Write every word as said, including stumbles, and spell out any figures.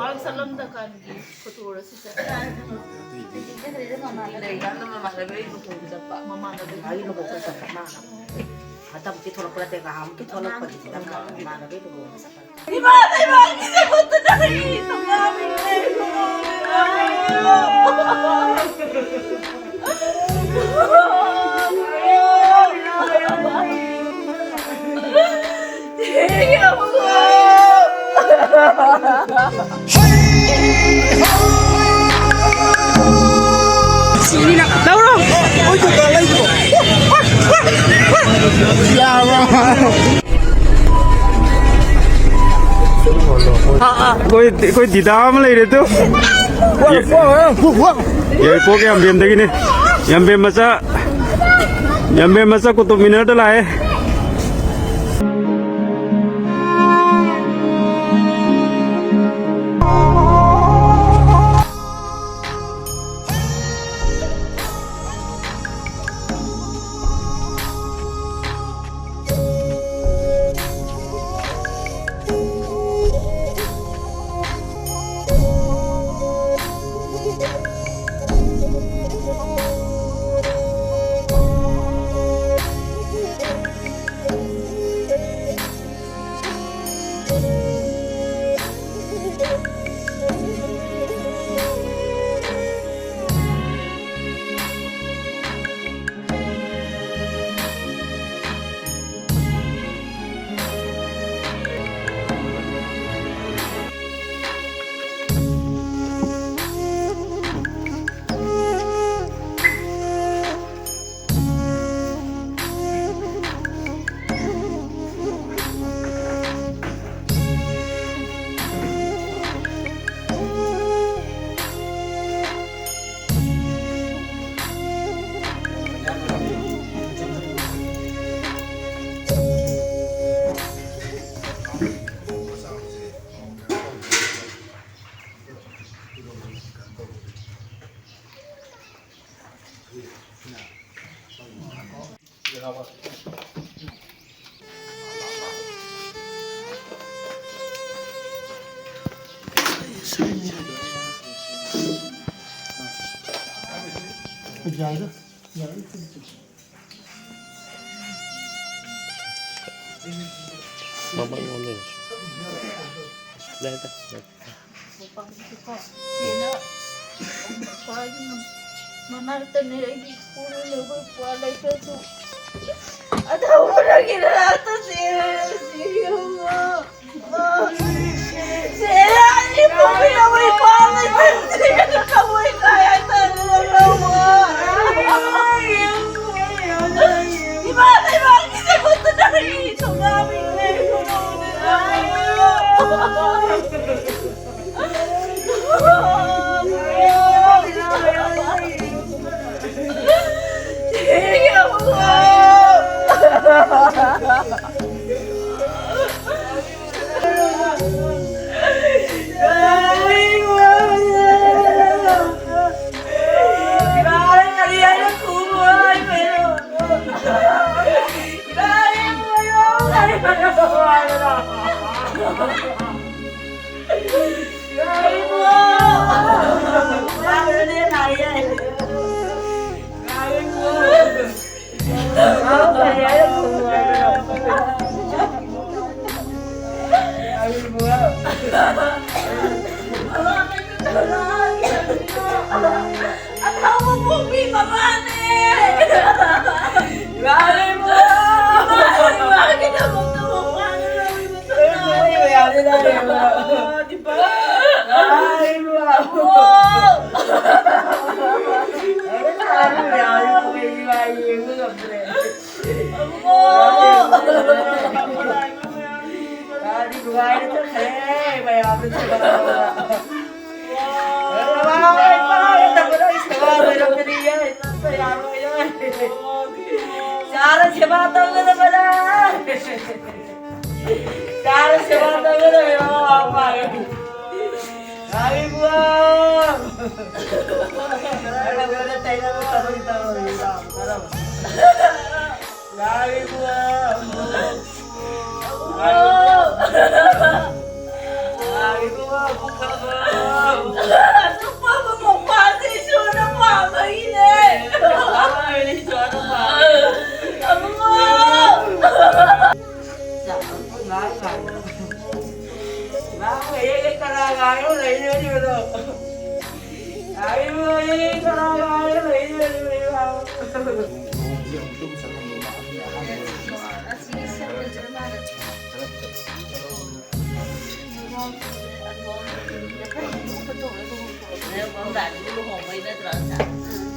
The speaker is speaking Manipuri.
ꯆꯠꯂꯝꯗꯀꯥꯟꯒꯤ ꯐꯣꯇꯣꯔ ꯁꯤꯁꯦ? ꯂꯩꯀꯥꯟꯗ ꯃꯃꯥꯟꯅꯕꯤ ꯂꯨꯍꯣꯡꯕ ꯆꯠꯄ꯫ ꯃꯃꯥꯟꯅꯕꯤ ꯃꯥꯒꯤ ꯂꯨꯍꯣꯡꯕ ꯆꯠꯄ ꯃꯥꯅ꯫ ꯍꯟꯗꯛ ꯑꯃꯨꯛꯀꯤ ꯊꯣꯛꯂꯛꯄ ꯅꯠꯇꯦ, ꯉꯍꯥꯟꯃꯨꯛꯀꯤ ꯊꯣꯛꯂꯛꯄꯁꯤꯗ ꯃꯃꯥꯟꯅꯕꯤ ꯂꯨꯍꯣꯡꯕ ꯆꯠꯄ꯫ ꯏꯃꯥ ꯂꯩꯕꯥꯛꯀꯤꯁꯦ ꯈꯨꯠꯇꯨꯅ ꯑꯩ ꯊꯣꯡꯒꯥꯜ ꯂꯧꯔꯣ꯫ ꯑꯩꯈꯣꯏ ꯑꯩꯈꯣꯏ ꯗꯤꯗꯥ ꯑꯃ ꯂꯩꯔꯦ ꯇꯨ꯫ ꯌꯥꯏꯔꯤꯄꯣꯛ ꯌꯥꯝꯕꯦꯝꯗꯒꯤꯅꯦ꯫ ꯌꯥꯝꯕꯦꯝ ꯃꯆꯥ, ꯌꯥꯝꯕꯦꯝ ꯃꯆꯥ ꯀꯨꯇꯨꯕ ꯃꯤꯅꯔꯗ ꯂꯥꯛꯑꯦ꯫ ꯌꯥꯏꯗ, ꯌꯥꯏꯗ꯫ ꯃꯃꯥꯡꯂꯣꯝꯗ ꯌꯦꯡꯉꯨ꯫ ꯌꯥꯏꯗ, ꯌꯥꯏꯗ꯫ ꯃꯄꯥꯟꯗꯁꯨꯀꯣ, ꯁꯤꯅ ꯃꯅꯥꯛꯇ ꯅꯦ ꯑꯩꯒꯤ ꯏꯄꯨꯅ ꯂꯩꯕ ꯏꯄ꯭ꯋꯥ ꯂꯩꯇ꯭ꯔꯁꯨ꯫ ꯑꯗꯨ ꯎꯔꯒꯦꯔꯥ? ꯑꯗꯨ ꯁꯤꯔꯦ, ꯁꯤꯔꯦ꯫ ꯑꯐꯥꯎꯕ ꯄꯣꯛꯄꯤ ꯃꯃꯥꯅꯦ꯫ ꯏꯃꯥ, ꯏꯃꯥ, ꯏꯃꯥꯒꯤꯗꯃꯛꯇ ꯃꯄꯥꯅ ꯂꯧꯔꯤꯕ ꯁꯅꯥꯅꯦ꯫ ꯏꯃꯥ, ꯏꯃꯥ꯫ ꯌꯥꯝ ꯅꯨꯡꯉꯥꯏꯅ ꯆꯠꯈ꯭ꯔꯦ ꯃꯌꯥꯝꯅ ꯆꯠꯈ꯭ꯔꯕ꯫ ꯆꯥꯔ ꯁꯦꯕꯥ ꯇꯧꯒꯗꯕꯅꯦ꯫ ꯆꯥꯔ ꯁꯦꯕꯥ ꯇꯧꯒꯗꯕꯅꯦ ꯃꯃꯥ ꯃꯄꯥꯒꯤ꯫ ꯉꯥꯏꯕ꯫ ꯅꯪꯅ ꯇꯩꯅꯕ ꯊꯕꯛ ꯇꯧꯔꯣꯏ꯫ ꯉꯥꯏꯕ꯫ ꯉꯥꯏꯕ꯫ ꯉꯥꯏꯕ꯫ ꯑꯩ ꯀꯅꯥ ꯀꯅꯥꯗ ꯂꯩ? ꯂꯩ, ꯂꯩ, ꯂꯩ, ꯂꯩ꯫ ꯑꯁꯤꯒꯤ ꯁꯦꯝꯕꯁꯤꯅ ꯃꯥꯅ ꯂꯨꯍꯣꯡꯕꯝꯗ ꯂꯨꯍꯣꯡꯕꯩ ꯅꯠꯇ꯭ꯔꯣ?